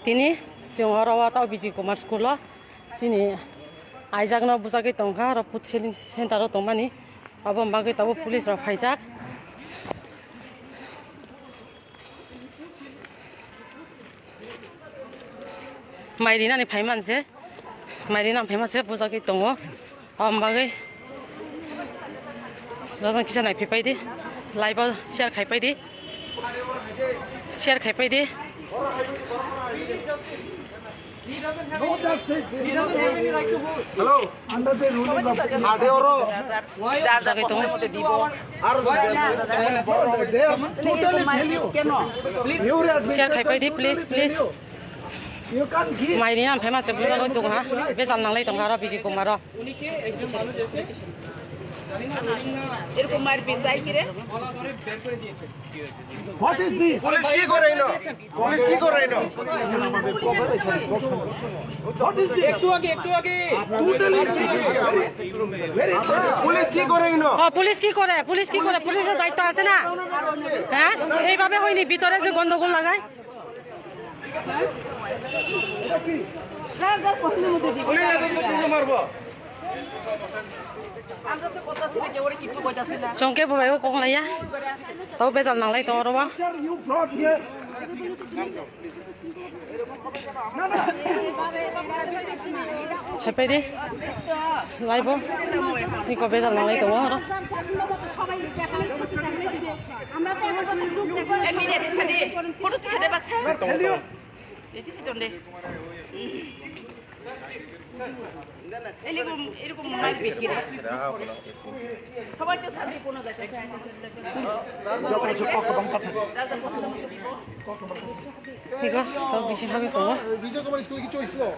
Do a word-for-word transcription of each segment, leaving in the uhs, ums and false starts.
Tini chwng oro o tao Bijay Kumar school o chini aijakno bwchagwi tongkha, oro food selling center o tongmani, aboni bagwi tabuk police rok phaijak. Mai rinani phaimanse, mai rinani phaimanse bwchagwi tongo. Aboni bagwi jotono kisa naiphai paidi, live o share khai paidi, share khai paidi. Hello. Under the ruling of Ade oro. Bwchagwi tongo. They are totally failure. Share khai paidi, please, please. You can't give. Mai rinani phaimanse bwchagwi tongha, bejal nanglai tongha aro Bijay Kumar o. এরকম মারপিট চাই কি রে? What is this? Police কি করে এনো? পুলিশ কি করে এনো? What is this? একটু আগে, একটু আগে। Totally very, very, পুলিশ কি করে এনো? ও, পুলিশ কি করে? পুলিশ কি করে? পুলিশের দায়িত্ব আছে না? হ্যাঁ, এইভাবে হয়নি, ভিতরে যে গন্ডগোল লাগায়। পুলিশ এসে তো তুলে মারবো। আমরা তো কথা ছিল যে ওরে কিছু কইতাছি না। Chwng khe bo bai o kok laiya. Tau bejal nanglai tongo oro o. Haipai di. Live o. Niko bejal nanglai tongo oro. আমরা তো এখন পর্যন্ত এই মিডিয়া পিছনে ফটো তুলে দে বাক্সা। এদিকে তো দে। এরকম, এরকম মারপিট করে। সবাই তো শান্তিপূর্ণ যাচ্ছে। Ego, to bisi habi tongo. Vijay Kumar school ki choice lo.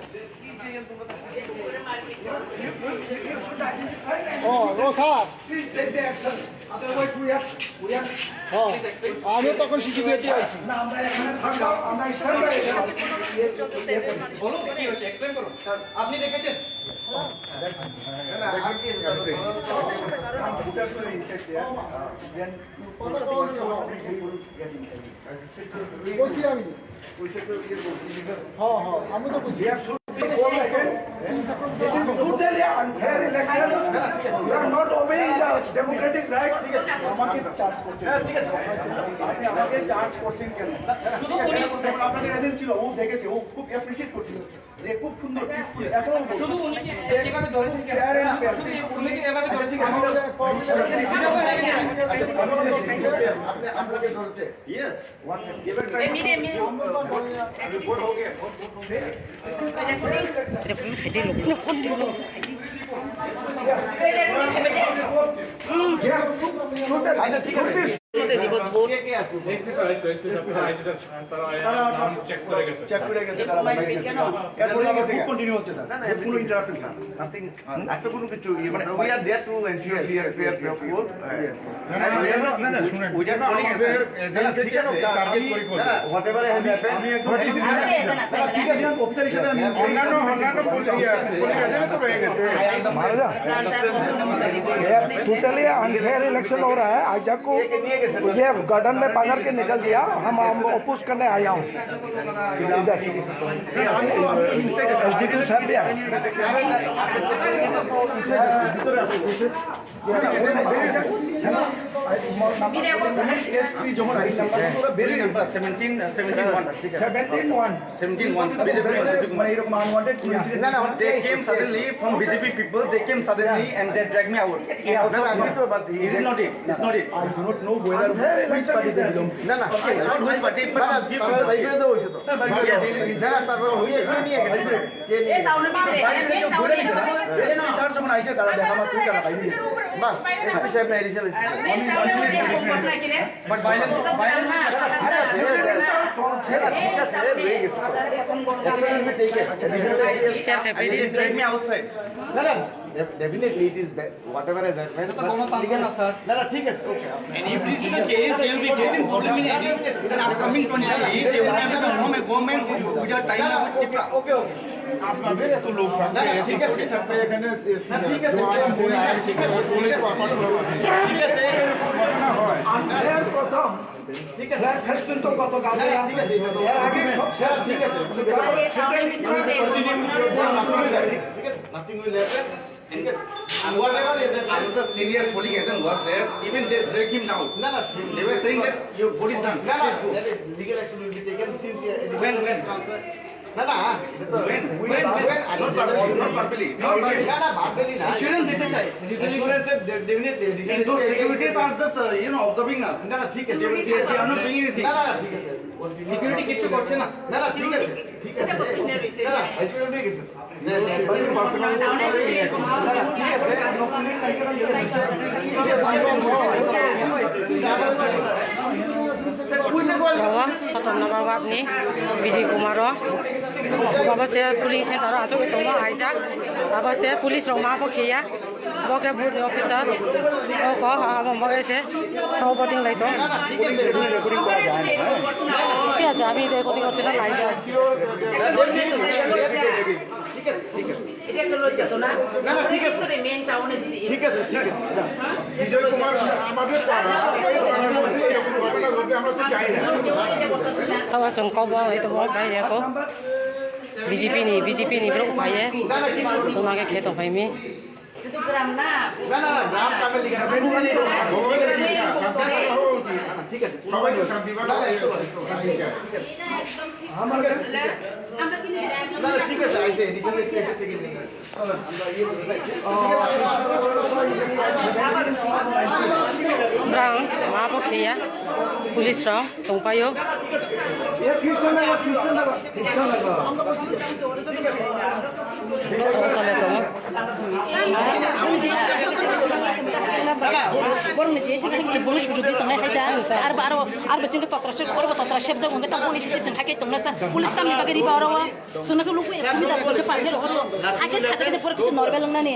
Oh, no, sir. Please take the action. Otherwise, we have, we have. হ্যাঁ, আমিও তখন সিসিটিভি আছি। না, আমরা এখানে থাকবো, আমরা স্ট্যান্ড বাই আছি। বলুন, কি হয়েছে? এক্সপ্লেন করুন। স্যার, আপনি দেখেছেন? বলছি আমি। হ্যাঁ, হ্যাঁ, আমি তো বুঝি। This is totally unfair election. You are not obeying the democratic right. আমাকে চার্জ করছেন। হ্যাঁ, ঠিক আছে। আপনি আমাকে চার্জ করছেন কেন? শুধু উনি আপনাদের এজেন্ট ছিল, ও দেখেছে, ও খুব অ্যাপ্রিশিয়েট করছিল। যে খুব সুন্দর, পিসফুল। এখনো বলছি। শুধু উনি কি এভাবে ধরেছেন কেন? Fair and fair. শুধু উনি কি এভাবে ধরেছেন কেন? আপনি, আপনাকে ধরেছে। Yes. One minute, minute. আচ্ছা, ঠিক আছে। মধ্যে দিব vote. SP sir, SP, SP sir, তারা আইসি স্যার, তারা আয়া নাম চেক করে গেছে। চেক করে গেছে, তারা মারপিট কেন? এরপরে আবার ভোট কন্টিনিউ হচ্ছে, স্যার। না, না, ভোট কোনো ইন্টারাপ্ট নেই, স্যার। নাথিং। একটা কোনো কিছু ইয়ে মানে, we are there to ensure fair, fair, fair vote. না, না, না, না, না, শুনেন। Without calling, আমাদের এজেন্ট ঠিক আছে, টার্গেট আমি, করে করে। না, না, whatever has happened, আমি একজন ঠিক আছে, অফিসার হিসেবে আমি অন্যান্য, অন্যান্য পুলিশ, ইয়ে, পুলিশ এজেন্ট তো রয়ে গেছে। I understand। Totally unfair election हो रहा है। आज आपको ये गार्डन में पकड़ के निकल दिया, हम, हम अपोज करने आया हूँ। इधर। एसडीपीओ साहब भी आए। এসপি যখন আইসি, তখন ওরা বেরিয়ে গেছে। Seventeen, seventeen one. Seventeen one. Seventeen one, BJP. মানে এরকম আনওয়ান্টেড কোইন্সিডেন্ট। না, না, they came suddenly from BJP people, they came suddenly and they drag me out. না, না, আমি তো বাদ দিই। Is it not it? It's not it. I do not know whether which party they belong to. না, না, not which party, but তারা, তারা বাইরে দেওয়া হয়েছে তো। Yes. না, না, তারপর হয়ে কে নিয়ে গেছে? কে নিয়ে গেছে? বাইরে থেকে ঘুরে গেছে না? এসপি স্যার যখন আইসে, তারা দেখা মাত্রই তারা বাইরে গেছে। বাস, এসপি সাহেব না, এডিশনাল এসপি সাহেব। But violence, violence আরে, সেটা চলছে না, ঠিক আছে, হয়ে গেছে তো। Action will be taken. Take me outside. না, না, def-, definitely it is ba-, whatever has happened, এটা তো but কোনো তাণ্ডব না, স্যার। না, না, ঠিক আছে, ওকে। And if this is the case, they will be getting problem in any, in upcoming twenty twenty-eight, they will have to form a government with, with a time of Tipra. ওকে, ওকে। আপনাদের এত লোক থাকবে, না, না, এত ঠিক আছে। থাকবে এখানে, না, ঠিক আছে, জোয়ান আছে, ঠিক আছে, পুলিশ ঠিক আছে। ঠিক আছে। না হয়। এর প্রথম, ঠিক আছে, ফেস্টুন তো গতকাল, ঠিক আছে, এর আগে সব শেষ, ঠিক আছে। Nothing will happen. And whatever is it, another senior police agent was there, even they drag him down. No, no, they were saying that your body is done. No, no, legal action will be taken since, uh, when, when? No, no, when, when, when? Not verbally, not verbally. No, no, verbally na. Assurance দিতে চাই। Assurance is de-, definitely, definitely. And those securities are just, uh, you know, observing us. No, no, ঠিক আছে। They are not doing anything. No, no, no, ঠিক আছে। সিকিউরিটি কিছু করছে না। না, না, ঠিক আছে, ঠিক আছে। না, না, সিকিউরিটি ঠিক আছে। Abo soton number ward ni Bijay Kumar o. Abo se police center o achuk tongo, haijak. Abo se police rok ma bo khiya. Bo khe booth ni officer. O ko, abo mo ese. Tao bo ting lai to. ঠিক আছে, আমি এটা রেকর্ডিং করছিলাম লাইভে আছি। এটা একটা লজ্জা তো না? না, না, ঠিক আছে। মেন টাউনে যদি ঠিক আছে, ঠিক আছে। বিজয় কুমার আমাদের পাড়া, এই ধরনের মধ্যে এরকম ঘটনা ঘটবে, আমরা তো চাই না। Tao chwng kok bo lai tongo, bai ya ko. B J P ni, B J P ni borok bai ye. Chwng nang khe khe tong phai mi. না, না, না, গ্রাম টাকা লিখে না। ঠিক আছে। সবাই তো শান্তি পাবে। না, না, ঠিক আছে। আমার কাছে, না, না, ঠিক আছে, আইসে, এডিশনাল এসে থেকে নিন। Brang ma bo khiya, police rok tongpaio. Tong sale tongo. Police bujuk di tongnai hai da. Ar ba aro, ar ba chingke totra sep, aro ba totra sep jak wngke tang police station hai ke tongna sa. Police tamni bagwi riba oro o. Chwngno khe luku ekhumida borokhe parkhe rohoro. Hakhe sajak khe borok kisa normal wngnani.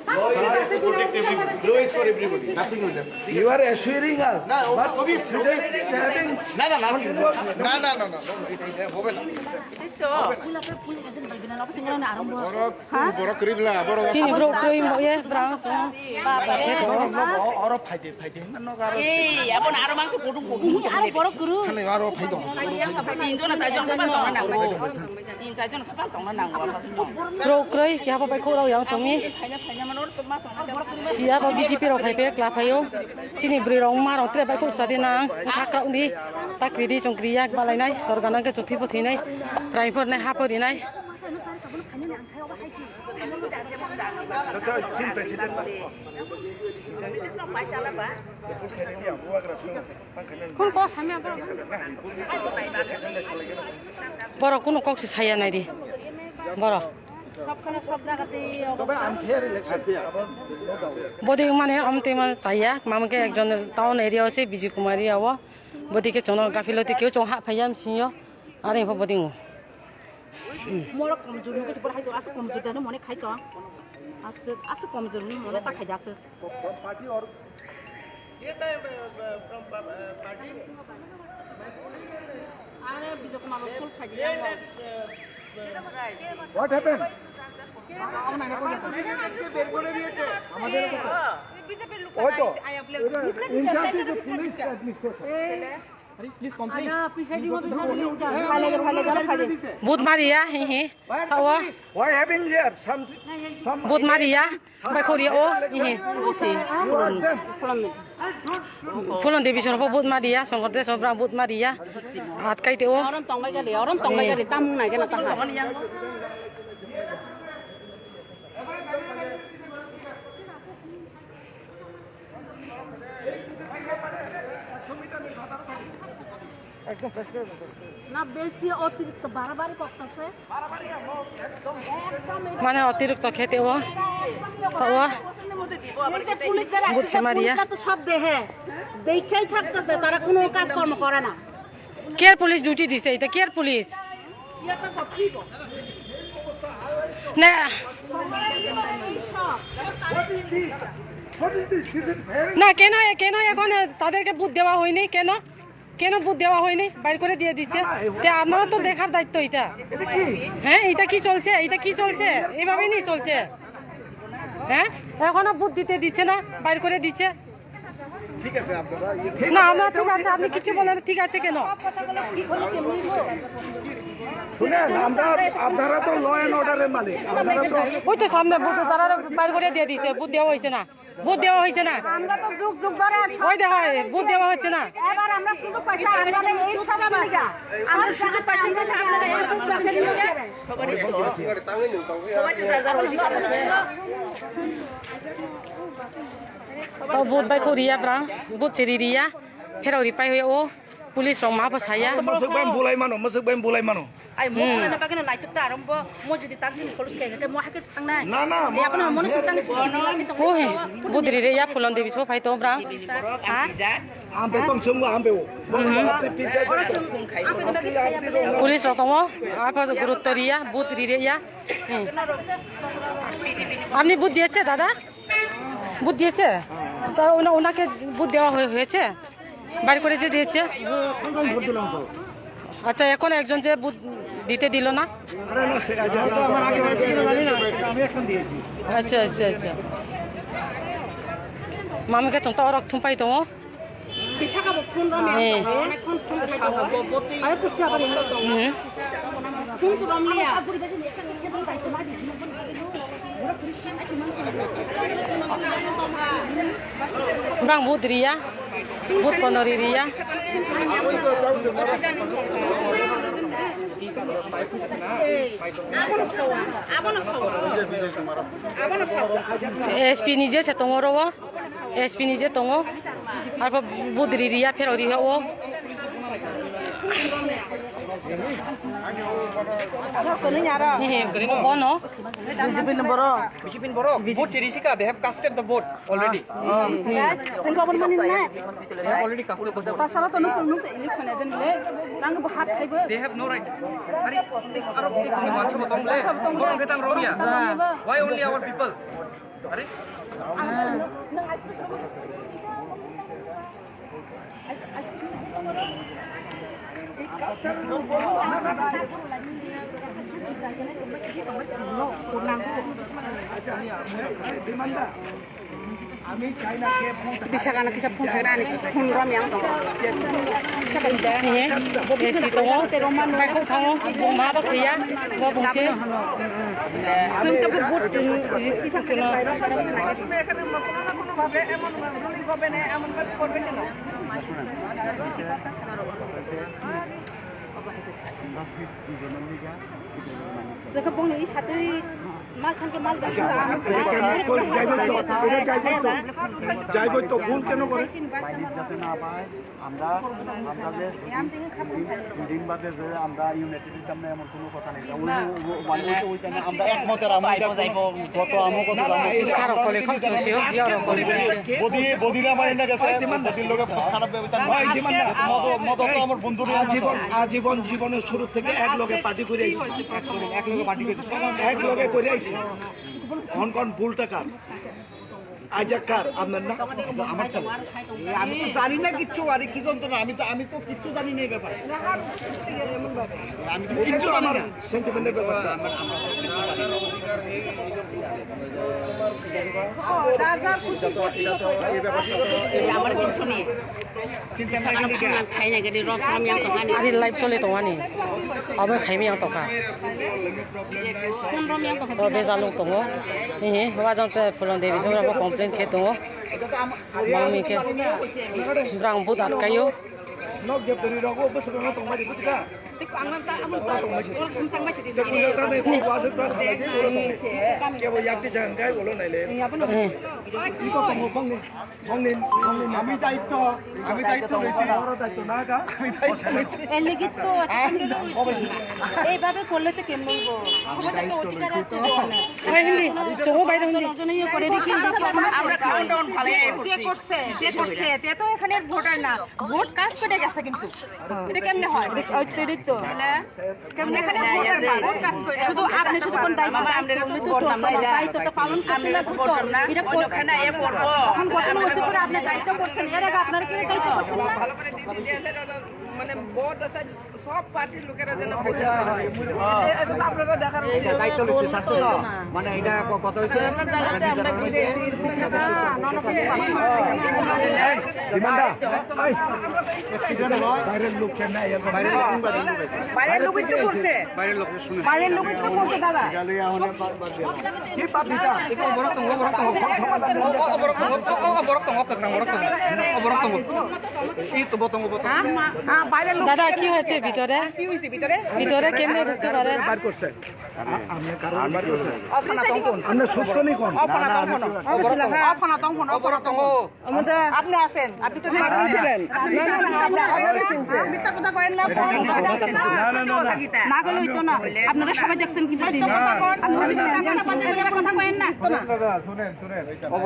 Law is protective. Law is for everybody. Nothing will happen. You are assuring us, না, but obvious, obvious. Having না, না, না, না, না, না, না, না, এটা, এটা হবে না। এই তো। Borok, হ্যাঁ? Borok kribla, borok. Chini borok kroi mo ye, brang chwng. বাবা রে। Oro, oro, oro phaide, phaide, hinna nogo aro. Ei, abo na aro mangso kudung kudung. Ini aro borok kuru. Khale aro phaido. Tin jon, char jon khe pal tongna nango. Tin char jon khe pal tongna nango. Borok kroi, khe habo bai khorok yang tongni. Siya bo B J P rok phai pe, kla phaio. Chini bwrwi rok ma rok tre bai khuk sadi nang. Kha krak di. Ta kri di, chwng kri yak balai nai. Tor gana khe chwng thwi bo thwi nai. Prai phor nai, ha phor ri nai. Borok kunu kok se saya nai di. Borok. Bodi mane amte ma chaya, mama ke ekjon town area ase, Bijay Kumar area o. Bodi ke chwngno gafiloti keu chwng ha phaiya msingyo. Are pho bodi ngo. Moro komjor nugwi se borok hai to, aswk komjor da hinwi mone khai to. Aswk, aswk komjor hinwi mone ta khai da aswk. From party or? Yes, I am, uh, uh, from pa-, uh, party. Are Bijay Kumar school khai di. What happened? Police দেখতে বের করে দিয়েছে। আমাদের ওই তো, in charge is the police administration. Vote mariya, hi hi. Tawa. Why having here some, some Vote mariya. Bai khori o, hi hi. Who are them? Phulon Devi sor vote mariya, Songkor Dev sor vote mariya. Hat kai te o. Oron tongbai gari, oron tongbai gari, tamung nai gana taha. একদম ফ্রেশ করে বলতে। না, বেশি অতিরিক্ত বাড়াবাড়ি করতেছে। একদম মানে অতিরিক্ত খেতে ও। তো ও। এই যে পুলিশ যারা আসছে, বুঝছে মারিয়া। পুলিশরা তো সব দেখে, দেখেই থাকতেছে, তারা কোনো কাজকর্ম করে না। কেয়ার পুলিশ ডিউটি দিছে, এটা কেয়ার পুলিশ। না। না, কেন, কেন এখন তাদেরকে বুথ দেওয়া হয়নি? কেন, কেন বুথ দেওয়া হয়নি? বাইর করে দিয়ে দিচ্ছে। তে আপনারা তো দেখার দায়িত্ব এটা। হ্যাঁ, এটা কি চলছে? এটা কি চলছে? এভাবেই নি চলছে। হ্যাঁ, এখনো বুথ দিতে দিচ্ছে না, বাইর করে দিচ্ছে। ঠিক আছে, আপনারা ইয়ে না, আমরা ঠিক আছে, আপনি কিছু বলেন, ঠিক আছে কেন? শুনেন, আমরা, আপনারা তো ল অ্যান্ড অর্ডারের মালিক, আপনারা তো ওই তো সামনে বুথ তারা বাইর করে দিয়ে দিয়েছে, বুথ দেওয়া হয়েছে না, বুথ দেওয়া হয়েছে না। আমরা তো যুগ যুগ ধরে আছি। ওই দেখা হয়, বুথ দেওয়া হচ্ছে না। এবার আমরা সুযোগ পাইছি, আমরা এই সব জিনিসটা, আমরা সুযোগ পাইছি বলে আপনারা এই সব ব্যবসা নিয়ে যাবেন। O vote bai khoria bra, vote chiri ria, phero ri pai o, police rok ma bo saya. Masuk bai bulai mano, masuk bai bulai mano. Ai mo bulai na bagino naituk ta arombo, mo jodi tak din police kai ke mo hake tang nai. Na, na, ya kono mo na tang ni. Oi, vote ri ria, Phulon Devi so phai to bra. Ha? Ampe tong chungo ampe o. Police rok tongo, apa gurutto ria, vote ri ria. Hmm. আপনি ভোট দিয়েছে দাদা? ভোট দিয়েছে? তা ওনা-, ওনাকে ভোট দেওয়া হয়ে-, হয়েছে? বাড়ি করে যে দিয়েছে? আচ্ছা, এখন একজন যে ভোট দিতে দিল না? আরে না, সেটা হয়তো আমার আগে হয়েছে কিনা জানি না, এটা আমি এখন দিয়েছি। আচ্ছা, আচ্ছা, আচ্ছা। Mami ke chonta orok thumpai tongo. Bisa ka bo phone rom ya. Eh. Phone phone khai tongo. Ayo kursi abar ni. Hmm. Phone rom liya. Bang vote ria, vote kono ri ria. S P ni je se tongo ro o, S P ni je tongo, arpor vote ri ria phero ri o. He, he, bono. B J P ni borok. B J P ni borok. Vote chiri sika, they have casted the vote already. They have already casted the vote. They have no right. Are, aro, aro, mansa bo tong le. Borok khe tang romya. Why only our people? Are? Bisa kana kisa phone khaina ani phone rom yang to. He, S P tongo, bai kok thango, bo ma bo khuya, bo bungsi. Sung to but kisa khaina. Jaiboi to, jaiboi to, jaiboi to, ভুল কেন করে? বাইরে যাতে না পায়, আমরা, আমরা যে দুদিন, দুদিন বাদে যে আমরা ইউনাইটেড হইতাম না, এমন কোনো কথা নেই। ওই, ওই, ওই, ওই, ওইখানে আমরা একমত আর আমরা এটা কোনো কত আমও কত না, না, আমও। এটা খারাপ করে, কষ্ট হচ্ছে, ইয়ারও করে। বদি, বদিরা আমার এনে গেছে, বদির লোকে খারাপ ব্যবহার না। মদ, মদ তো আমার বন্ধু রে। আজীবন, আজীবন জীবনের শুরু থেকে এক লগে পার্টি করে আইছি। এক লগে পার্টি করে। এক লগে করে আইছি। কোন কোন ভুল টাকা? আইজা কার? আপনার না? আমার ছেলে। আমি তো জানি না কিচ্ছু, আরে কি যন্ত্রণা, আমি জা-, আমি তো কিচ্ছু জানি না এই ব্যাপারে। আমি তো কিচ্ছু জানি না। সেন্টিমেন্টের ব্যাপার। আমার কিছু নেই। Bisa kana phone khai na gari ros rom yang tong ani. Ari live chole tong ani. Abo khai mi yang tong kha. Phone rom yang tong kha. O be jalung tongo. He he, wa jang te Phulon Devi song ro complain khe tongo. Mami khe. Brang but atkayo. Nok je beri rogo bwswk no tong bai di buji kha. Tik ang ta amon ta. Tong bai di. Ol khum chang bai di. Te puja ta dei ko wa se ta sa di. Ke bo yak ti jang kai bolo nai le. Iko tongo bang ni. আমি দায়িত্ব, আমি দায়িত্ব লইছি। বড় দায়িত্ব না গা? আমি দায়িত্ব লইছি। এর লাগি তো এতক্ষণ ধরে রয়েছি। এইভাবে করলে তো কেমন হইব? সবার তো অধিকার আছে। এই হিন্দি, চোখ বাইরে হিন্দি। নজনে ইয়ে করে রেখে আমরা কাউন্টডাউন ফালাই যে করছে, যে করছে, তে তো এখানে ভোটার না, ভোট কাস্ট করে গেছে কিন্তু। এটা কেমনে হয়? ওই তো, এটাই তো। না। কেমনে এখানে ভোটার না, ভোট কাস্ট করে শুধু আপনি শুধু কোন দায়িত্ব, আমরা তো দায়িত্ব করতাম না, এটা দায়িত্ব তো পালন করতে আমরা না, তো করতাম না। এটা করতাম না, এ করবো। এখন ঘটনা হচ্ছে পরে আপনি দায়িত্ব করছেন, এর আগে আপনারা কি দায়িত্ব করছেন? ভালো করে দিয়ে দিয়ে আসে, এটা তো মানে ভোট আছে, সব পার্টির লোকেরা যেন ভোট দিতে হয়। এ-, এটা তো আপনারা দেখার উচিত। দায়িত্ব নিচ্ছে, শাসন। মানে এটা ক-, কথা হয়েছে, আমরা জায়গাতে আমরা ঘুরে এসে এরকম না, না, না, না। এই, বিমানদা, এই, বাইরের লোক কেন না, এরকম বাইরের লোক কিন্তু করছে। বাইরের লোক শুনে। বাইরের লোক কিন্তু করছে, দাদা। কি পাপ দিতা? Borok tongo, borok tongo. Borok tongo, borok tongo, borok tongo. Ito, borok tongo, borok tongo. হ্যাঁ, বাইরের লোক। দাদা, কি হয়েছে ভিতরে? কি হয়েছে ভিতরে? ভিতরে কেমনে ঢুকতে পারে? বার করছে। আ-, আপনি কারণ বার করছেন। অফানা তংফুন। আপনি সুস্থ নেই কোন? অফানা তংফুন। অফানা তংফুন, অফানা তংফুন। আপনি আছেন, আপনি তো দেখেন। না, না, না, না, না, না, না, না। মিথ্যা কথা কয়েন না। না, না, না, না। না গেলে হইতো না। আপনারা সবাই দেখছেন কিন্তু। আপনারা মিথ্যা কথা কয়েন না।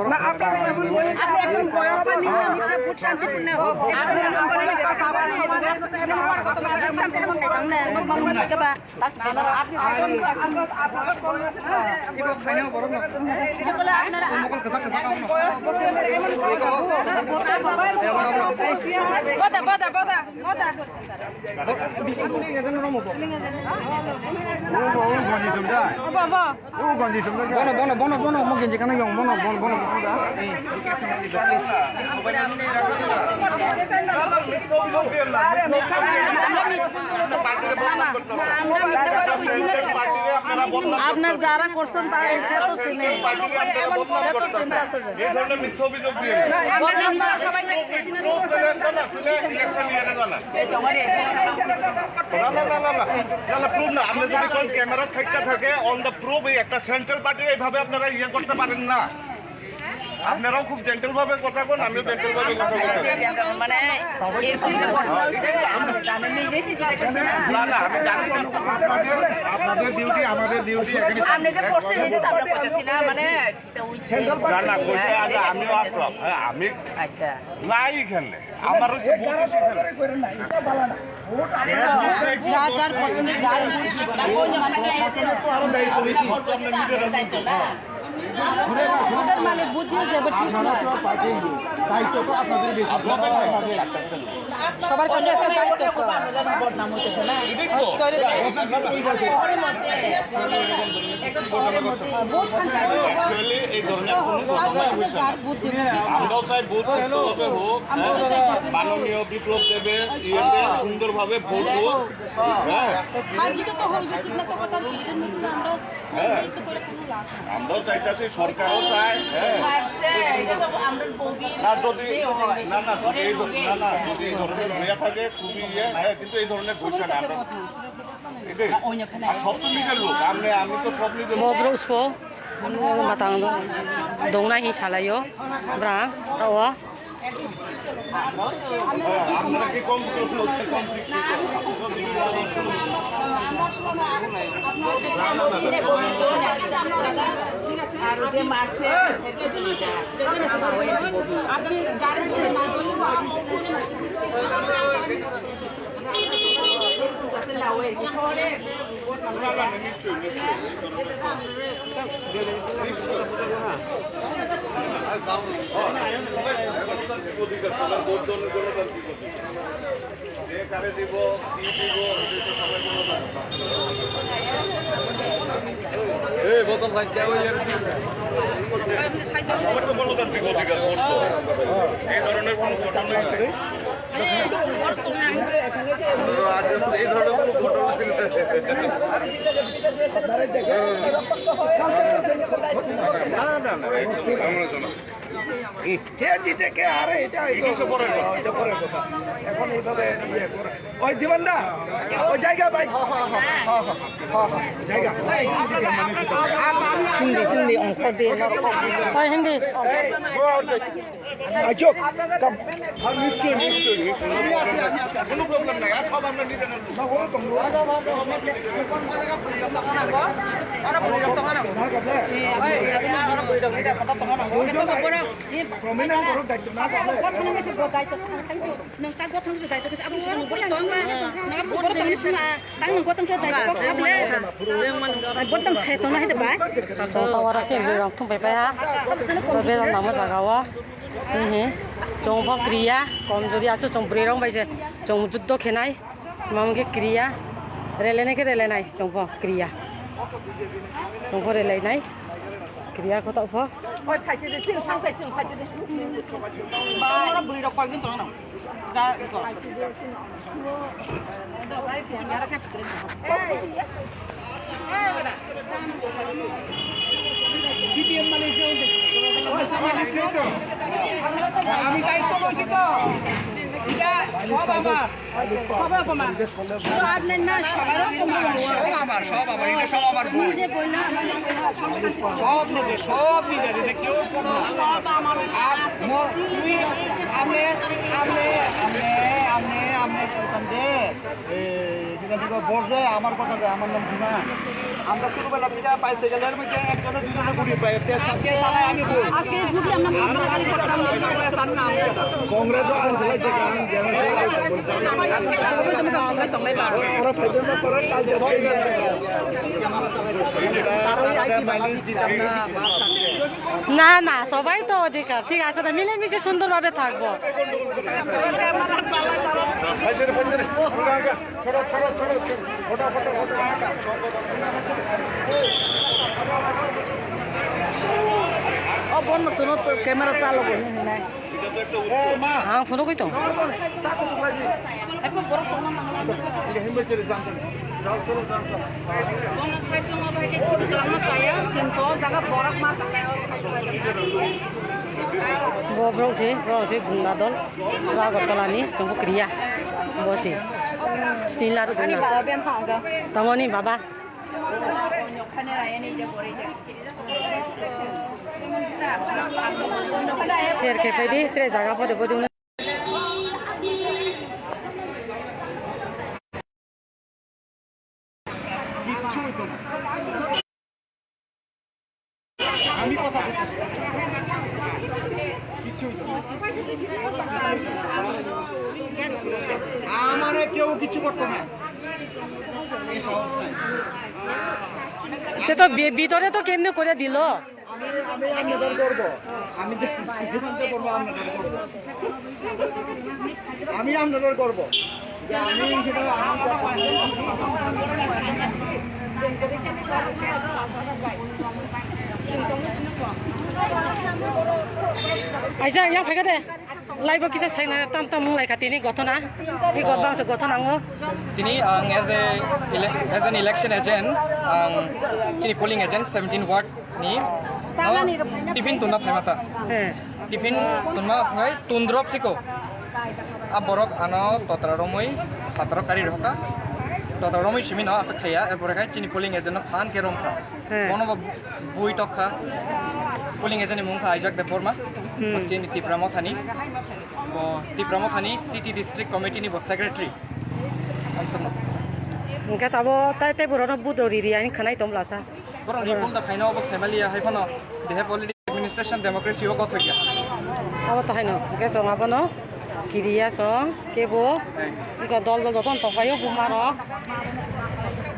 না, আপনারা এমন বয়স। আপনি একজন বয়স্ক মানুষ। মিলামিশা ভোট শান্তিপূর্ণ হোক। আপনারা সবাই কথা বলেন। এমন হওয়ার কথা না। শান্তিপূর্ণ। আমরা একবার বন্ধ করতে বা যেগুলো আপনারা Bono, bono, bono, bono, mo genji kana yong, bono, bono, bono, bono. আপনার যারা করছেন তারা, সে তো চিনে। সে তো চিন্তা আছে যে এই ধরনের মিথ্যা অভিযোগ দিয়ে না, আমরা সবাই দেখছি। না, না, না, না, না, না, না, proof না। আপনি যদি কোন ক্যামেরা থাকতে থাকে, on the proof, এই একটা সেন্ট্রাল পার্টি এইভাবে আপনারা ইয়ে করতে পারেন না। আপনারাও খুব জেন্টল ভাবে কথা বলেন, আমিও জেন্টল ভাবে কথা বলতে চাই। মানে, এই সব যে ঘটনা হচ্ছে, আমরা জানি না, এই যে জিজ্ঞাসা করছি না। না, না, আমি জানি না। আপনাদের, আপনাদের ডিউটি, আমাদের ডিউটি এখানে। আপনি যে করছেন, এটা তো আমরা করতেছি না, মানে, এটা ওই যে না, না, কইছে আগে আমিও আসলাম। হ্যাঁ, আমি আচ্ছা। নাই এখানে। আমার ওই যে বুথ আছে এখানে। যার যার পছন্দের যার ভোট দিবেন। ভোটার মানে ভোট দিয়ে যাবে, ঠিক না? আপনারা তো পার্টির লোক, দায়িত্ব তো আপনাদের বেশি। আপনাদের সবার কাছে একটা দায়িত্ব তো। এটাই তো। তৈরি করে। বদনাম হইতেছে না। Actually, এই ধরনের কোনো ঘটনা হয়েছে না। আমরাও চাই ভোট সুষ্ঠুভাবে হোক, হ্যাঁ? মাননীয় বিপ্লব দেবের ইয়েতে সুন্দরভাবে ভোট হোক, হ্যাঁ? হার জিতে তো হইবে, ঠিক না? তো কথা হচ্ছে, এটার মধ্যে আমরাও হ্যাঁ। দায়িত্ব করে কোনো লাভ নেই। আমরাও চাইতেছি, সরকারও চায়, হ্যাঁ? হারছে, এটা তো আমরা গভীর আর যদি, ইয়ে হয়। না, না, যদি এই ধর-, না, না, যদি এই ধরনের হয়ে থাকে, খুবই ইয়ে, হ্যাঁ, কিন্তু এই ধরনের হচ্ছে না। আমরা এটাই। আর সব তো নিজের লোক, আমি, আমি তো সব নিজের লোক। Bo brouh sbo, matang dongna hi salaio, bra, o. এই বোতল খাইতে ওই আর কি। সবার তো গণতান্ত্রিক অধিকার, ভোট তো। এই ধরনের কোনো ঘটনা নেই। এই ধরনের কোনো ঘটনা নেই। না, না, না, এই তো আমরা তো না। কে জিতে, কে হারে, এটা হয়তো এটা পরের কথা। এটা পরের কথা। এখন এইভাবে ইয়ে করে। ওই জীবন দা, ওই জায়গা ভাই। জায়গা। Hindi, hindi, ang sabi na. Ay, hindi. এই, go outside। আইসো, come। নিশ্চয়ই, নিশ্চয়ই, নিশ্চয়ই। কোনো প্রবলেম নাই, আর সব আমরা নিজেরা। Prominent borok daityo na. Nang tak gotong se daityo kisa abang sini borok tong. Tang nang kotong sa dai kok sa ble. Bottom sa to na hide bai. Chwng ta oro chwng bwrwi rok thum pai pai ha. Bebak namo jaga o. Ehe. Chwng bo kriya, komjori asu chwng bwrwi rok bai se. Chwng juddo khenai. Mamo khe kriya. Relenai khe relenai chwng bo kriya. Chwng bo relenai. Kriya kotok pho. Oi, phaisi de, chwng thang phai, chwng phaisi de. Ba, oro bwrwi rok pagin tong no. Da, iko. CPM মানে যে ওই যে, আমি দায়িত্ব বলছি তো, এটা সব আমার। সব আপনার না, সবার সব আমার, সব আমার, এটা সব আমার ভুল। নিজে বললাম। সব নিজে, সব নিজে, এটা কেউ কোনো সব আমার। আর ম-, তুই, আপনি, আপনি, আপনি, আপনি, আপনি সুলতান দে, এই, যেখান থেকে বসে, আমার কথা দে, আমার নাম ভীমা। আমরা ছোটবেলা থেকে বাইসাইকেলের মধ্যে একজনে দুজনে ঘুরি পাই, তে সাথে চালাই আমি বই। আজকে এই ঘুরলে আমরা মন্ত্রী বাড়ি করতাম। কংগ্রেস ও আনছে, যে গান, যে আনছে, তারও এই আইটি মাইলেজ দিতাম না। না, না, সবাই তো অধিকার, ঠিক আছে, তো মিলেমিশে সুন্দরভাবে থাকবো। ও বন্ধ, শোনো তো, ক্যামেরা চালু করুন, নাই। Ang photo koi tong. Bo borok se, borok se gunda dol. Bo Agartala ni, chwng bo kriya. Bo se. Sini laru gunda. Tamoni baba. Share khe phai di, tre jaga photo photo. আমি কথা বলছি। কিচ্ছু হইতো না। আমারে কেউ কিছু করতো না। এই সাহস নাই। তে তো ভি-, ভিতরে তো কেমনে করে দিল? আমি, আমি আপনাদের গর্ব। আমি যে মুখ্যমন্ত্রী করবো আপনাদের গর্ব। আমি আপনাদের গর্ব। যে আমি এখানে, আমি Aisa, yang phai kha de. Laibo kisa saina tam tam mung lai kha tini gothona. Hi godbang se gothona ngo. Tini ang as a ele-, as an election agent, ang chini polling agent seventeen ward ni, no, tiffin tunna phaima ta. He. Tiffin tunma phai tundrop siko. A borok ano totra romwi phataro kari rohka. Totra romwi simi no aswk khaiya, erpore khai chini polling agent no phan khe romkha. He. Bono bo bui tokkha. Polling agent ni mung kha Isaac Debbarma. Hmm. Bo chini Tipra Mothani. Bo Tipra Mothani City District Committee ni bo secretary. Amsano. Hingke tabo tai tai borok no budori ri ani khanai tom lasa. Borok ni bunda khaino obo family ya hai phano they have already administration democracy o gothok ya. Abo to haino hingke chwng abono kiriya chwng kebo. Hai. Iko dol dol jotono tongpaio buma rok.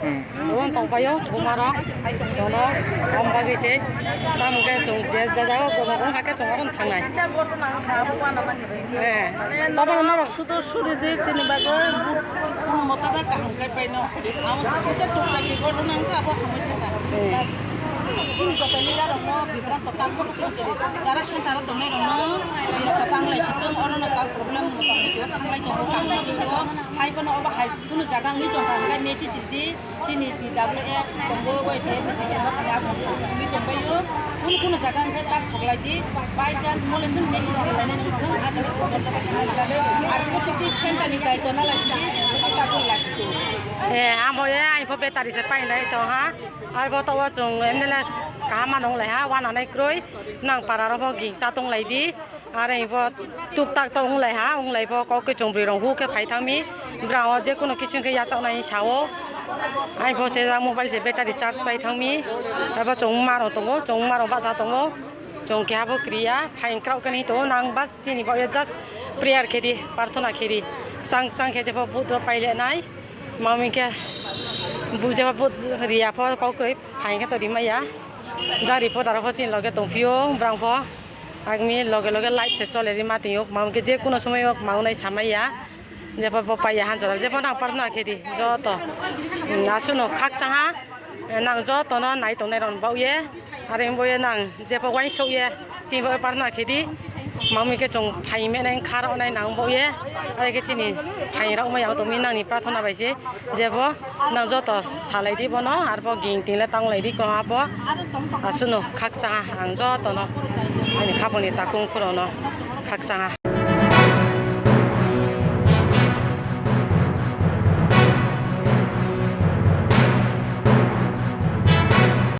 Hmm. Jotono tongpaio buma rok. Jono om bagwi se tamo khe chwng je jaga o buma rok hake chwng abono thangnai. Eh, tabok norok sudo suri di chini bagwi but mota da kaham kai paino. Amo sa kisa tuk kai di ghotona wngkha abo hamwi thangkha. Hmm. Bas. Chini joto leader rokno bibrang kwtal khe tongchili. Jara center o tongnai rokno, iro kwtal lai sitwng, orono tak problem mota moti o thanglai tongo, thanglai tongo. Hai bono obo hai kunu jaga wngwi tongkha, hwnkhe message ridi. Chini T W F tongo, Y T F ni T W F ni abo wngwi tongbaio. Kunu kunu jaga hwnkhe tak khoklai di. By chance mole chwng message khlainai nang thung, a jaga support khlainai bagwi. Ar protikti center ni daityo nalai sidi, tei tabuk lai sidi. Eh, amo ye, ai pho battery se painai tong ha. Ai bo to o chwng M L A kaham ma nong lai ha, wana nai kroi. Nang para ro bo ging ta tong lai di. Are bo tuk tak to wng lai ha, wng lai bo kok ke chwng bwrwi rong hu khe phai thang mi. Bwrang o je kono kiching khe yachak nai sa o. Ai bo se ja mobile se battery charge pai thang mi. Ai bo chwng ma rong tongo, chwng ma rong bacha tongo. Chwng keha bo kriya, phaiyung kraoh khe nai tongo, nang bas chini bagwi just prayer khe di, prarthana khe di. Chang chang khe jepho vote rok paile nai. Mami khe bu jepho vote riya pho kok koi phain khe to rimaya. Jang reporter pho chin loge tongphio brang pho. Agmi loge loge live se chole rima tiyok. Mami khe je kuno somoy yok maunai samaya. Jepho bo paiya hanjora jepho nang partner khe di joto. Asuno khak changha. Nang jotono nai tongnai rok bo ye. Are bo ye nang jepho wain sok ye. Chini bo partner khe di. Mami khe chwng phai mene kha rok nai nang bo ye. Are khe chini phai rok ma yang tongmi nang ni prathana bai se. Jepho nang joto salai di bono. Arbo ging ting le tang lai di ko abo. Asuno khak changha ang jotono. Ani khaponi takung khuro no khak changha.